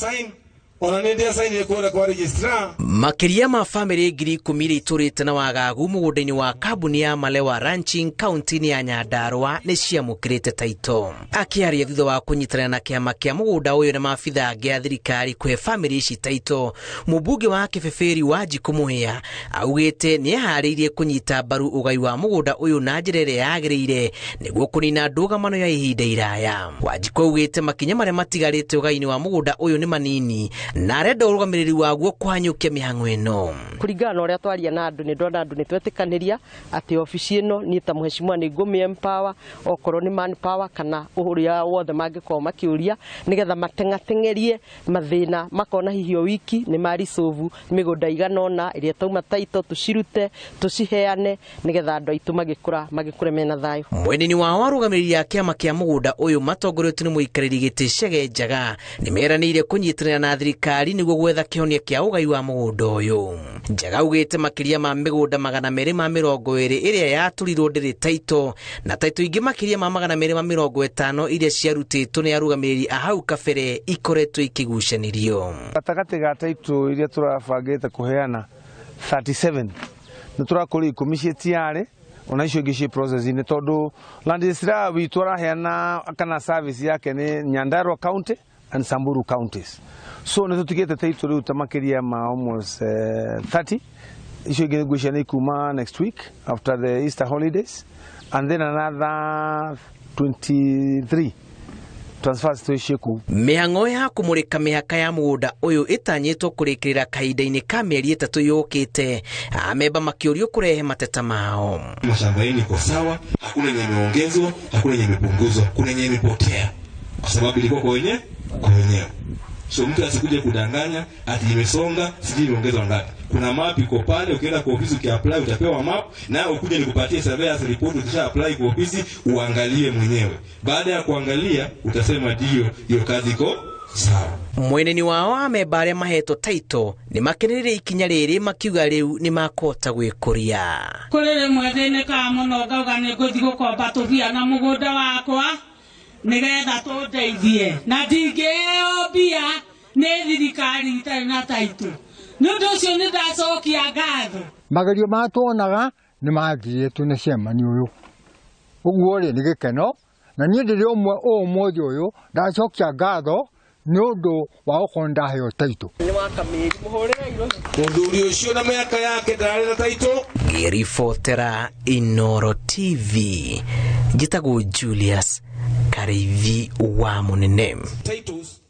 Sign ona nĩ ndĩa kũrĩa kwa registrar. Makĩria ma bamĩrĩ 10,000 iria itũrĩte na wagagu mũgũnda-inĩ wa kambuni ya Malewa Ranching kaunti-inĩ ya Nyandarua nĩ ciamũkĩrĩte taito. Akĩaria thutha wa kũnyitanĩra na kĩama kĩa mũgũnda ũyũ na maabitha angĩ a thirikari kũhe bamĩrĩ ici taito, mũmbunge wa Kĩbĩbĩri Wanjikũ Mũhĩa augĩte nĩ eharĩirie kũnyita mbaru ũgai wa mũgũnda ũyũ na njĩra ĩrĩa yagĩrĩire nĩguo kũnina ndũgamano ya ihinda iraya. Wanjikũ augĩte makinya marĩa matigarĩte ũgai-inĩ wa mũgũnda ũyũ nĩ manini na arenda ũrũgamĩrĩri waguo kũhanyũkia mĩhang'o ĩno. Kũringana na ũrĩa twaria na andũ nĩ ndona andũ nĩ twetĩkanĩria atĩ obici ĩno niĩ ta mheshimiwa nĩ ngũmĩ empower, okorwo nĩ manpower kana ũrĩa wothe mangĩkorwo makĩũria nĩgetha mateng'ateng'erie mathĩna makona hihi o wiki nĩ ma resolve mĩgũnda igana ũna ĩrĩa tauma taito tũcirute tũciheane nĩgetha andũ aitũ magĩkũre mena thayũ. Mwenini wao arũgamĩrĩri a kĩama kĩa mũgũnda ũyũ matongoretio nĩ mũikarĩri gĩtĩ Chege Njaga nĩ meranĩire kũnyitanĩra na thirikari nĩguo gwetha kĩhonia kĩa ũgai wa mũgũnda ũyũ. Njaga augĩte makĩria ma mĩgũnda 220 ĩrĩa yatũrirwo ndĩrĩ taito na taito ingĩ makĩria ma 250 iria ciarutĩtwo nĩ arũgamĩrĩri a hau kabere ikoretwo ikĩgucanĩrio. Gatagatĩ ga taito iria tũrabangĩte kũheana 37 nĩ tũrakũria 10 ciĩ tiarĩ ona icio ingĩ ciĩ process-inĩ tondũ land registrar witũ araheana kana service yake nĩ Nyandarua County and Samburu counties. So nĩ tũtigĩte taito rĩu ta makĩria ma almost 30 icio ingĩ ngwĩciria nĩ ikuma next week after the Easter holidays and then another 23 transfers twĩ kũu. Mĩhang'o ya kũmũrĩka mĩhaka ya mũgũnda ũyũ ĩtanyĩtwo kũrĩkĩrĩra kahinda-inĩ ka mĩeri 3 yũkĩte, amemba makĩũrio kũrehe mateta mao. Mashamba hii iko sawa, hakuna yenye imeongezwa, hakuna yenye imepunguzwa, kuna yenye imepotea kwa sababu ilikuwa kwa wenyewe kwa wenyewe. So mtu asikuje kudanganya ati imesonga sijui imeongezwa ngapi. Kuna map iko pale, ukienda kwa ofisi ukiapply utapewa map, na ukuje nikupatie surveyors report. Ukisha apply kwa ofisi uangalie mwenyewe. Baada ya kuangalia utasema ndio hiyo kazi iko sawa. Mweneni wao amemba arĩa mahetwo taito nĩ makenereire ikinya rĩrĩ makiuga rĩu nĩ makũhota gwĩkũria. Kũrĩ rĩmwe thĩnĩkaga mũno ngauga nĩ ngũthiĩ gũkomba tũbia na mũgũnda wakwa nĩgetha tũndeithie na ndingĩheo mbia nĩ thirikari itarĩ na taito. Nĩ ũndũ ũcio nĩ ndacokia ngatho. Magerio ma tuonaga nĩ mathirĩtwo nĩ cemanio ũyũ, ũguo rĩ nĩ gĩkeno na niĩ ndĩrĩ ũmwe ũmũthĩ ũyũ ndacokia ngatho nĩ ũndũ wa gũkorwo ndaheo taito. Mũthuri ũcio na mĩaka yake ndararĩ na taito. Ngĩribotera Inooro TV, njĩtagwo Julius Kariithi wa Mũnene. Titles.